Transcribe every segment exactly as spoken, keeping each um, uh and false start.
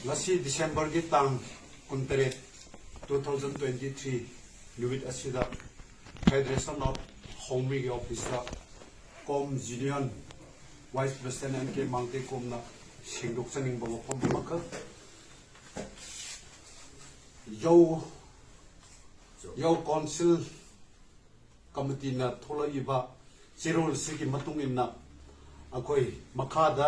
ꯉꯁꯤ ꯗꯤꯁꯦꯝꯕꯔꯒꯤ ꯇꯥꯡ ꯀꯨꯟꯇꯔꯦꯠ, two thousand twenty three ꯅꯨꯃꯤꯠ ꯑꯁꯤꯗ Federation of ꯍꯣꯃꯤꯒꯤ ꯑꯣꯐꯤꯁꯇ ꯀꯣꯝ ꯖꯨꯅꯤꯌꯟ ꯚꯥꯏꯁ ꯄ꯭ꯔꯦꯁꯤꯗꯦꯟ ꯑꯦꯟ ꯀꯦ ꯃꯥꯡꯇꯦꯀꯣꯝꯅ ꯁꯦꯡꯗꯣꯛꯆꯅꯤꯡꯕ ꯋꯥꯐꯝ ꯑꯃꯈꯛ, ꯌꯧ ꯌꯧ ꯀꯥꯎꯟꯁꯤꯜ ꯀꯃꯤꯇꯤꯅ ꯊꯣꯛꯂꯛꯏꯕ ꯆꯦꯔꯣꯜꯁꯤꯒꯤ ꯃꯇꯨꯡ ꯏꯟꯅ ꯑꯩꯈꯣꯏ ꯃꯈꯥꯗ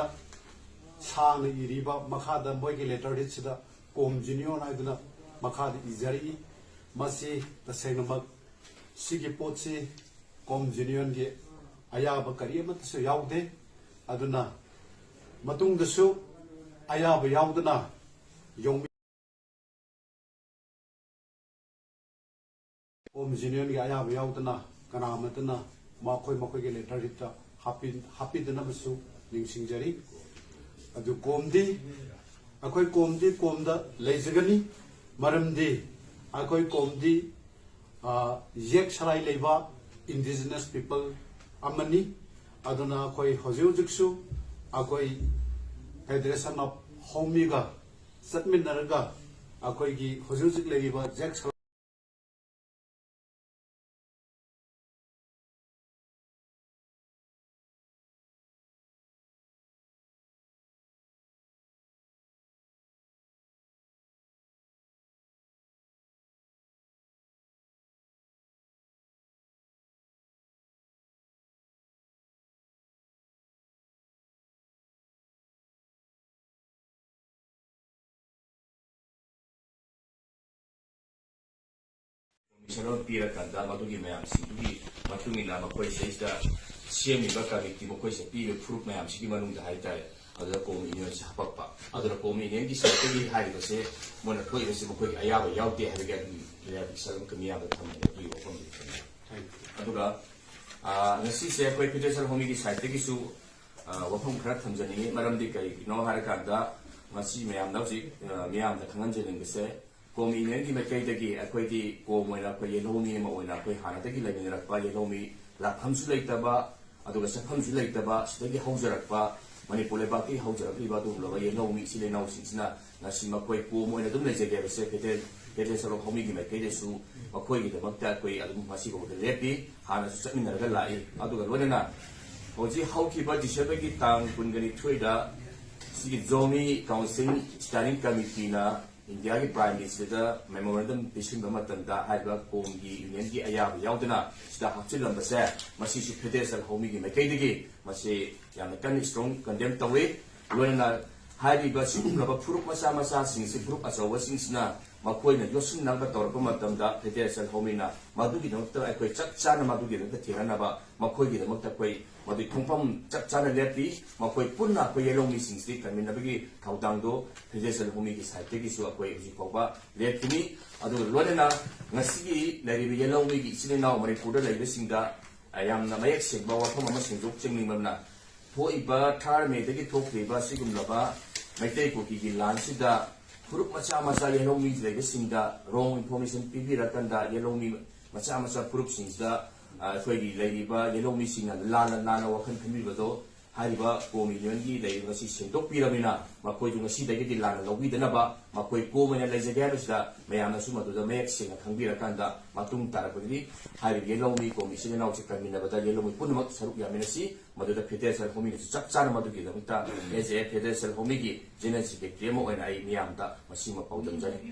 ꯁꯥꯡꯅ ꯏꯔꯤꯕ, ꯃꯈꯥꯗ ꯃꯣꯏꯒꯤ ꯂꯦꯇꯔ ꯍꯤꯠꯁꯤꯗ ꯀꯣꯝ ꯖꯨꯅꯤꯌꯟ ꯍꯥꯏꯗꯨꯅ ꯃꯈꯥꯗ ꯏꯖꯔꯛꯏ꯫ ꯃꯁꯤ ꯇꯁꯦꯡꯅꯃꯛ ꯁꯤꯒꯤ ꯄꯣꯠꯁꯤ ꯀꯣꯝ ꯖꯨꯅꯤꯌꯟꯒꯤ ꯑꯌꯥꯕ ꯀꯔꯤ ꯑꯃꯠꯇꯁꯨ ꯌꯥꯎꯗꯦ꯫ ꯑꯗꯨꯅ ꯃꯇꯨꯡꯗꯁꯨ ꯑꯌꯥꯕ ꯌꯥꯎꯗꯅ ꯌꯧꯃꯤ ꯀꯣꯝ ꯖꯨꯅꯤꯌꯟꯒꯤ ꯑꯌꯥꯕ ꯌꯥꯎꯗꯅ ꯀꯅꯥ ꯑꯃꯠꯇꯅ ꯃꯈꯣꯏ ꯃꯈꯣꯏꯒꯤ ꯂꯦꯇꯔ ꯍꯤꯠꯇ ꯍꯥꯞꯄꯤ-, ꯍꯥꯞꯄꯤꯗꯅꯕꯁꯨ ꯅꯤꯡꯁꯤꯡꯖꯔꯤ꯫ ꯑꯗꯨ ꯀꯣꯝꯗꯤ, ꯑꯩꯈꯣꯏ ꯀꯣꯝꯗꯤ ꯀꯣꯝꯗ ꯂꯩꯖꯒꯅꯤ, ꯃꯔꯝꯗꯤ ꯑꯩꯈꯣꯏ ꯀꯣꯝꯗꯤ, ꯑ, ꯌꯦꯛ ꯁꯂꯥꯏ ꯂꯩꯕ indigenous people ꯑꯃꯅꯤ꯫ ꯑꯗꯨꯅ ꯑꯩꯈꯣꯏ ꯍꯧꯖꯤꯛ ꯍꯧꯖꯤꯛꯁꯨ ꯑꯩꯈꯣꯏ Federation of ꯍꯣꯃꯤꯒ ꯆꯠꯃꯤꯟꯅꯔꯒ ꯑꯩꯈꯣꯏꯒꯤ ꯍꯧꯖꯤꯛ ꯍꯧꯖꯤꯛ ꯂꯩꯔꯤꯕ ꯖꯦꯛ ꯁꯂꯥꯏ ꯀꯃꯤꯁꯟ ꯑꯃ ꯄꯤꯔꯀꯥꯟꯗ ꯃꯗꯨꯒꯤ ꯃꯌꯥꯝꯁꯤꯡꯗꯨꯒꯤ ꯃꯇꯨꯡ ꯏꯟꯅ ꯃꯈꯣꯏ ꯁꯤꯗꯩꯁꯤꯗ ꯁꯦꯝꯃꯤꯕ ꯀꯃꯤꯇꯤ, ꯃꯈꯣꯏꯁꯤꯗ ꯄꯤꯔꯤꯕ ꯐꯨꯔꯨꯞ ꯃꯌꯥꯝꯁꯤꯒꯤ ꯃꯅꯨꯡꯗ ꯍꯥꯏꯇꯥꯔꯦ, ꯑꯗꯨꯗ ꯀꯣꯝ ꯌꯨꯅꯤꯌꯟꯁꯤ ꯍꯥꯄꯛꯄ꯫ ꯑꯗꯨꯅ ꯀꯣꯝ ꯌꯨꯅꯤꯌꯟꯒꯤ ꯁꯥꯏꯠꯇꯒꯤ ꯍꯥꯏꯔꯤꯕꯁꯦ ꯃꯣꯏꯅ ꯊꯣꯛꯏꯕꯁꯦ ꯃꯈꯣꯏꯒꯤ ꯑꯌꯥꯕ ꯌꯥꯎꯗꯦ ꯍꯥꯏꯕꯒꯤ ꯑꯗꯨꯒꯤ ꯀ꯭ꯂꯦꯔꯤꯐꯤꯀꯦꯁꯟ ꯑꯃꯈꯛ ꯃꯤꯌꯥꯝꯗ ꯊꯝꯃꯦ꯫ ꯑꯗꯨꯒꯤ ꯋꯥꯐꯝꯗꯨ ꯊꯝꯃꯦ꯫ ꯑꯗꯨꯒ, ꯑ, ꯉꯁꯤꯁꯦ ꯑꯩꯈꯣꯏ ꯐꯦꯗꯔꯦꯁꯟ ꯍꯣꯃꯤꯒꯤ ꯁꯥꯏꯠꯇꯒꯤꯁꯨ, ꯑ, ꯋꯥꯐꯝ ꯈꯔ ꯊꯝꯖꯅꯤꯡꯉꯤ꯫ ꯃꯔꯝꯗꯤ ꯀꯔꯤꯒꯤꯅꯣ ꯍꯥꯏꯔꯀꯥꯟꯗ ꯉꯁꯤ ꯃꯌꯥꯝꯗ ꯍꯧꯖꯤꯛ, ꯑ, ꯃꯤꯌꯥꯝꯗ ꯈꯪꯍꯟꯖꯅꯤꯡꯕꯁꯦ ꯀꯣꯝ ꯌꯨꯅꯤꯌꯟꯒꯤ ꯃꯥꯏꯀꯩꯗꯒꯤ ꯑꯩꯈꯣꯏꯗꯤ ꯀꯣꯝ ꯑꯣꯏꯅ ꯑꯩꯈꯣꯏ ꯌꯦꯜꯍꯧꯃꯤ ꯑꯃ ꯑꯣꯏꯅ ꯑꯩꯈꯣꯏ ꯍꯥꯟꯅꯗꯒꯤ ꯂꯩꯃꯤꯟꯅꯔꯛꯄ ꯌꯦꯜꯍꯧꯃꯤ ꯂꯥꯛꯐꯝꯁꯨ ꯂꯩꯇꯕ, ꯑꯗꯨꯒ ꯆꯠꯐꯝꯁꯨ ꯂꯩꯇꯕ, ꯁꯤꯗꯒꯤ ꯍꯧꯖꯔꯛꯄ ꯃꯅꯤꯄꯨꯔ ꯂꯩꯕꯥꯛꯀꯤ ꯍꯧꯖꯔꯛꯂꯤꯕ ꯑꯗꯨꯒꯨꯝꯂꯕ ꯌꯦꯜꯍꯧꯃꯤ ꯏꯆꯤꯜ ꯏꯅꯥꯎꯁꯤꯡꯁꯤꯅ ꯉꯁꯤ ꯃꯈꯣꯏ ꯀꯣꯝ ꯑꯣꯏꯅ ꯑꯗꯨꯝ ꯂꯩꯖꯒꯦ ꯍꯥꯏꯕꯁꯦ ꯐꯦꯗꯔꯦꯜ ꯐꯦꯗꯔꯦꯜ ꯁꯦꯜꯐ ꯍꯦꯜꯞ ꯍꯣꯝꯒꯤ ꯃꯥꯏꯀꯩꯗꯁꯨ ꯃꯈꯣꯏꯒꯤꯗꯃꯛꯇ ꯑꯩꯈꯣꯏ ꯑꯗꯨꯝ ꯉꯁꯤꯐꯥꯎꯕꯗ ꯂꯦꯞꯄꯤ꯫ ꯍꯥꯟꯅꯁꯨ ꯆꯠꯃꯤꯟꯅꯔꯒ ꯂꯥꯛꯏ꯫ ꯑꯗꯨꯒ ꯂꯣꯏꯅꯅ ꯍꯧꯖꯤꯛ ꯍꯧꯈꯤꯕ ꯗꯤꯁꯦꯝꯕꯔꯒꯤ ꯇꯥꯡ ꯀꯨꯟꯒ ꯅꯤꯊꯣꯏꯗ ꯁꯤꯒꯤ ꯖꯣꯃꯤ ꯀꯥꯎꯟꯁꯤꯜ ꯁ꯭ꯇꯦꯟꯗꯤꯡ ꯀꯃꯤꯇꯤꯅ ꯏꯟꯗꯤꯌꯥꯒꯤ ꯄ꯭ꯔꯥꯏꯝ ꯃꯤꯅꯤꯁꯇꯔꯗ ꯃꯦꯃꯣꯔꯦꯟꯗꯝ ꯄꯤꯁꯤꯟꯕ ꯃꯇꯝꯗ ꯍꯥꯏꯔꯤꯕ ꯀꯣꯝꯒꯤ ꯌꯨꯅꯤꯌꯟꯒꯤ ꯑꯌꯥꯕ ꯌꯥꯎꯗꯅ ꯁꯤꯗ ꯍꯥꯞꯆꯤꯜꯂꯝꯕꯁꯦ, ꯃꯁꯤꯁꯨ ꯐꯦꯗꯔꯦꯜ ꯁꯦꯜꯐ ꯍꯦꯜꯞ ꯍꯣꯝꯒꯤ ꯃꯥꯏꯀꯩꯗꯒꯤ ꯃꯁꯤ ꯌꯥꯝꯅ ꯀꯟꯅ ꯏꯁꯇ꯭ꯔꯣꯡ ꯀꯟꯗꯦꯝ ꯇꯧꯏ꯫ ꯂꯣꯏꯅꯅ ꯍꯥꯏꯔꯤꯕ ꯁꯤꯒꯨꯝꯂꯕ ꯐꯨꯔꯨꯞ ꯃꯆꯥ ꯃꯆꯥꯁꯤꯡꯁꯤ, ꯐꯨꯔꯨꯞ ꯑꯆꯧꯕꯁꯤꯡꯁꯤꯅ ꯃꯈꯣꯏꯅ ꯌꯣꯠꯁꯤꯟꯅꯕ ꯇꯧꯔꯛꯄ ꯃꯇꯝꯗ ꯐꯦꯗꯔꯦꯜ ꯁꯦꯜꯐ ꯍꯦꯜꯞ ꯍꯣꯝꯅ ꯃꯗꯨꯒꯤꯗꯃꯛꯇ ꯑꯩꯈꯣꯏ ꯆꯞ ꯆꯥꯅ ꯃꯗꯨꯒꯤꯗꯃꯛꯇ ꯊꯦꯡꯅꯅꯕ ꯃꯈꯣꯏꯒꯤꯗꯃꯛꯇ ꯑꯩꯈꯣꯏ ꯃꯗꯨꯒꯤ ꯈꯣꯡꯐꯝ ꯆꯞ ꯆꯥꯅ ꯂꯦꯞꯄꯤ꯫ ꯃꯈꯣꯏ ꯄꯨꯟꯅ ꯑꯩꯈꯣꯏ ꯌꯦꯜꯍꯧꯃꯤꯁꯤꯡꯁꯤꯒꯤ ꯀꯟꯃꯤꯟꯅꯕꯒꯤ ꯊꯧꯗꯥꯡꯗꯣ ꯐꯦꯗꯔꯦꯜ ꯁꯦꯜꯐ ꯍꯦꯜꯞ ꯍꯣꯝꯒꯤ ꯁꯥꯏꯠꯇꯒꯤꯁꯨ ꯑꯩꯈꯣꯏ ꯍꯧꯖꯤꯛ ꯐꯥꯎꯕ ꯂꯦꯞꯈꯤꯅꯤ꯫ ꯑꯗꯨꯒ ꯂꯣꯏꯅꯅ ꯉꯁꯤꯒꯤ ꯂꯩꯔꯤꯕ ꯌꯦꯜꯍꯧꯃꯤꯒꯤ ꯏꯆꯤꯜ ꯏꯅꯥꯎ ꯃꯅꯤꯄꯨꯔꯗ ꯂꯩꯕꯁꯤꯡꯗ ꯌꯥꯝꯅ ꯃꯌꯦꯛ ꯁꯦꯡꯕ ꯋꯥꯐꯝ ꯑꯃ ꯁꯦꯡꯗꯣꯛꯆꯅꯤꯡꯕꯅ, ꯊꯣꯛꯏꯕ ꯊꯥꯔ ꯃꯦꯗꯒꯤ ꯊꯣꯛꯈ꯭ꯔꯤꯕ ꯑꯁꯤꯒꯨꯝꯂꯕ ꯃꯩꯇꯩ ꯀꯨꯀꯤꯒꯤ ꯂꯥꯟꯁꯤꯗ ꯐꯨꯔꯨꯞ ꯃꯆꯥ ꯃꯆꯥ ꯌꯦꯜꯍꯧꯃꯤ ꯂꯩꯕꯁꯤꯡꯗ ꯔꯣꯡ ꯏꯟꯐꯣꯔꯃꯦꯁꯟ ꯄꯤꯕꯤꯔꯀꯥꯟꯗ ꯌꯦꯜꯍꯧꯃꯤ ꯃꯆꯥ ꯃꯆꯥ ꯐꯨꯔꯨꯞꯁꯤꯡꯁꯤꯗ, ꯑ, ꯑꯩꯈꯣꯏꯒꯤ ꯂꯩꯔꯤꯕ ꯌꯦꯜꯍꯧꯃꯤꯁꯤꯡꯅ ꯂꯥꯟꯅ ꯂꯥꯟꯅ ꯋꯥꯈꯜ ꯈꯟꯕꯤꯕꯗꯣ ꯍꯥꯏꯔꯤꯕ ꯀꯣꯝ ꯌꯨꯅꯤꯌꯟꯒꯤ ꯂꯩꯔꯤꯕ ꯑꯁꯤ ꯁꯦꯡꯗꯣꯛꯄꯤꯔꯕꯅꯤꯅ ꯃꯈꯣꯏꯁꯨ ꯉꯁꯤꯗꯒꯤꯗꯤ ꯂꯥꯟꯅ ꯂꯧꯕꯤꯗꯅꯕ ꯃꯈꯣꯏ ꯀꯣꯝ ꯑꯣꯏꯅ ꯂꯩꯖꯒꯦ ꯍꯥꯏꯕꯁꯤꯗ ꯃꯌꯥꯝꯅꯁꯨ ꯃꯗꯨꯗ ꯃꯌꯦꯛ ꯁꯦꯡꯅ ꯈꯪꯕꯤꯔꯀꯥꯟꯗ ꯃꯇꯨꯡ ꯇꯥꯔꯛꯄꯗꯗꯤ ꯍꯥꯏꯔꯤꯕ ꯌꯦꯜꯍꯧꯃꯤ ꯀꯣꯝ ꯏꯆꯤꯜ ꯏꯅꯥꯎꯁꯤ ꯀꯟꯃꯤꯟꯅꯕꯗ ꯌꯦꯜꯍꯧꯃꯤ ꯄꯨꯝꯅꯃꯛ ꯁꯔꯨꯛ ꯌꯥꯃꯤꯟꯅꯁꯤ꯫ ꯃꯗꯨꯗ ꯐꯦꯗꯔꯦꯜ ꯁꯦꯜꯐ ꯍꯦꯜꯞ ꯍꯣꯝꯅꯁꯨ ꯆꯞ ꯆꯥꯅ ꯃꯗꯨꯒꯤꯗꯃꯛꯇ as a federal self help ꯍꯣꯝꯒꯤ ꯖꯦꯅꯔꯦꯜ ꯁꯦꯀ꯭ꯔꯦꯇꯔꯤ ꯑꯃ ꯑꯣꯏꯅ ꯑꯩ ꯃꯤꯌꯥꯝꯗ ꯃꯁꯤꯃ ꯄꯥꯎꯗꯝꯖꯔꯤ꯫